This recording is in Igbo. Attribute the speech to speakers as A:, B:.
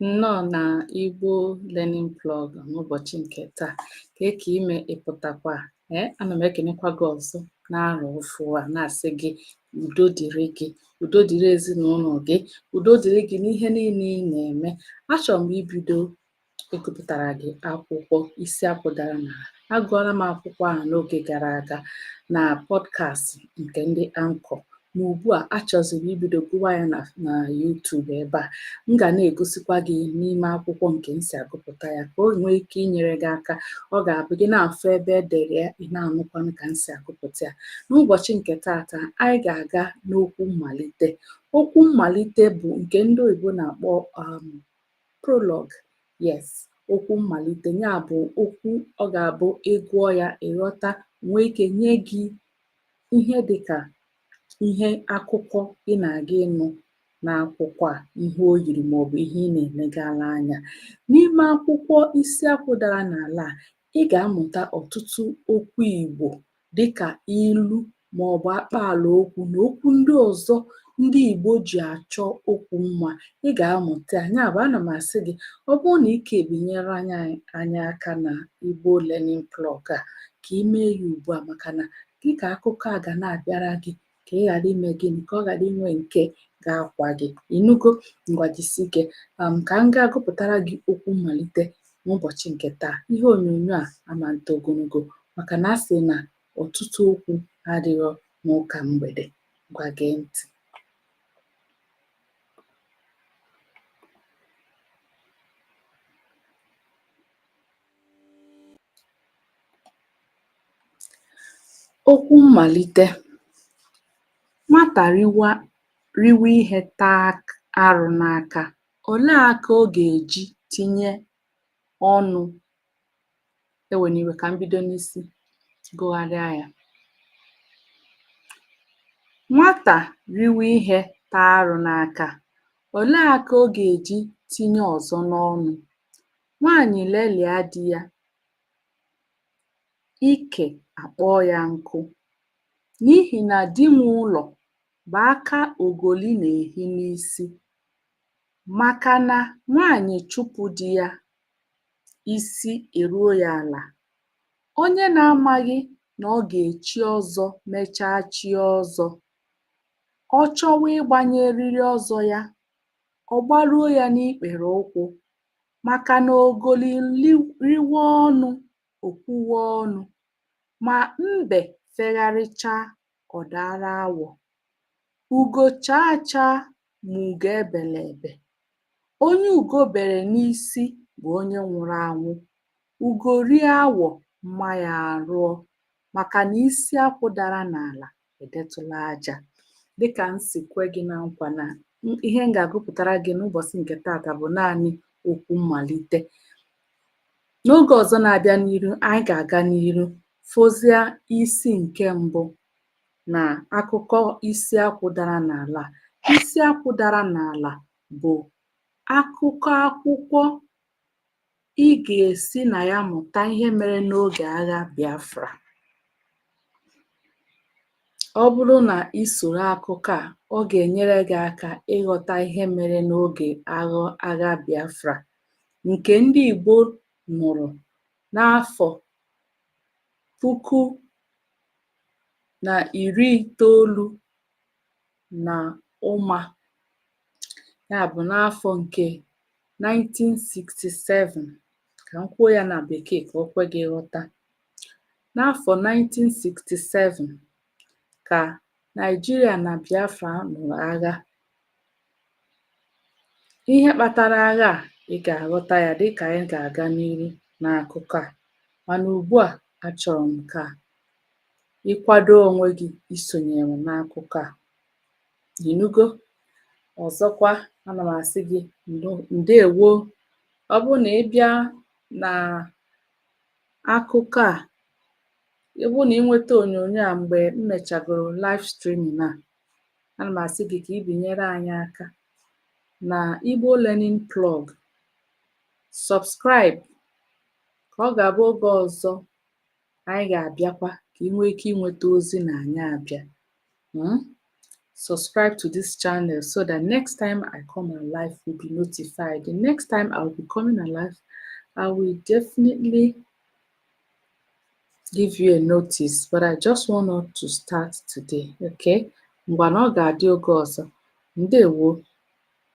A: Nnọọ na Igbo Learning Plug n'ụbọchị nke taa. Kee ka ime ị pụtakwa? Ee, ana m ekenekwa gị ọzọ n'arọ ọfụụ a na-asị gị udo dịrị gị, udo dịrị ezinụlọ gị, udo dịrị gị n'ihe niile ị na-eme. Achọrọ m ibido ịgụpụtara gị akwụkwọ Isi Akwụ Dara N'ala. Agụọla m akwụkwọ ahụ n'oge gara aga na podcast nke ndị Anchor, ma ugbu a achọziri m ibido gụwa ya na YouTube ebe a. M ga na-egosikwa gị n'ime akwụkwọ nke m si agụpụta ya ka o nwee ike inyere gị aka. Ọ ga-abụ gị na-afụ ebe e dere ya, ị na-anụkwanụ ka m si agụpụta ya. N'ụbọchị nke taata, anyị ga-aga n'okwu mmalite. Okwu mmalite bụ nke ndị oyibo na-akpọ prologue. Yes, okwu mmalite ya bụ okwu ọ ga-abụ ị gụọ ya ị ghọta, nwee ike nye gị ihe dịka ihe akụkọ ị na-aga ịnụ n'akwụkwọ a, ihe o yiri maọbụ ihe ị na-enegala anya. N'ime akwụkwọ Isi Akwụ Dara N'ala a, ị ga-amụta ọtụtụ okwu Igbo dịka ilu maọbụ akpaala okwu na okwu ndị ọzọ ndị Igbo ji achọ okwu mma. Ị ga-amụta ya. Ya bụ ana m asị gị, ọ bụrụ na ị ka ebinyere anyị aka na Igbo Learning Plug a, ka i mee ya ugbu a maka na dịka akụkọ a ga na-abịara gị ka ị ghara ime gịnị, ka ọ ghara inwe nke ga-akwa gị. Ị nụgo? Ngwa jisie ike. Ka m gaa gụpụtara gị okwu mmalite n'ụbọchị nke taa. Ihe onyonyo a ama nto ogologo maka na a sị na ọtụtụ okwu adịghọ n'ụka mgbede. Ngwa gee ntị. Okwu mmalite. Nwata riwe ihe taa arụ n'aka, olee aka ọ ga-eji tinye ọnụ? Ewena iwe ka m bido n'isi gụgharịa ya. Nwata riwe ihe taa arụ n'aka, olee aka ọ ga-eji tinye ọzọ n'ọnụ? Nwaanyị lelịa di ya, ike akpọọ ya nkụ n'ihi na di nwe ụlọ bụ aka ogoli na-ehi n'isi. Maka na nwaanyị chụpụ di ya, isi eruo ya ala. Onye na-amaghị na ọ ga-echi ọzọ mechaa chie ọzọ, ọ chọwa ịgbanye eriri ọzọ ya, ọ gbaruo ya n'ikpere ụkwụ maka na ogoli riwe ọnụ, o kwuwe ọnụ, ma mbe fegharịchaa, ọ daara awọ. Ugo chaa achaa ma ugo ebela ebe. Onye ugo bere n'isi bụ onye nwụrụ anwụ. Ugo rie awọ, mma ya arụọ maka na isi akwụ dara n'ala edetụla aja. Dịka m si kwe gị na nkwa na ihe m ga-agụpụtara gị n'ụbọchị nke taata bụ naanị okwu mmalite. N'oge ọzọ na-abịa n'iru, anyị ga-aga n'iru fụzịa isi nke mbụ na akụkọ Isi Akwụ Dara N'ala. Isi Akwụ Dara N'ala bụ akụkọ akwụkwọ ị ga-esi na ya mụta ihe mere n'oge agha Biafra. Ọ bụrụ na i soro akụkọ a, ọ ga-enyere gị aka ịghọta ihe mere n'oge agha Biafra nke ndị Igbo nụrụ n'afọ 1990, ya bụ n'afọ nke 1967, ka m kwuo ya na bekee ka o kwe gị ghọta. N'afọ 1967 ka Naịjirịa na Biafra nụrụ agha. Ihe kpatara agha a, ị ga-aghọta ya dịka anyị ga-aga n'iru n'akụkọ a. Mana ugbu a, achọrọ m ka ị kwadoo onwe gị isonyere m n'akụkọ a. Ị nụgo? Ọzọkwa, ana m asị gị ndewo. Ọ bụrụ na ị bịa na akụkọ a, ọ bụrụ na ị nweta onyonyo a mgbe m mechagoro live streaming a, ana m asị gị ka ị binyere anyị aka na Igbo Learning Plug. Subscribe ka ọ ga-abụ oge ọzọ anyị ga-abịakwa ka ị nwee ike inweta ozi na anyị abịa. Subscribe to this channel so that next time I come alive, you'll be notified. The next time I will be coming alive, I will definitely give you a notice, but I just want us to start today, okay? Ngwanụ, ọ ga-adị oge ọzọ. Ndewo.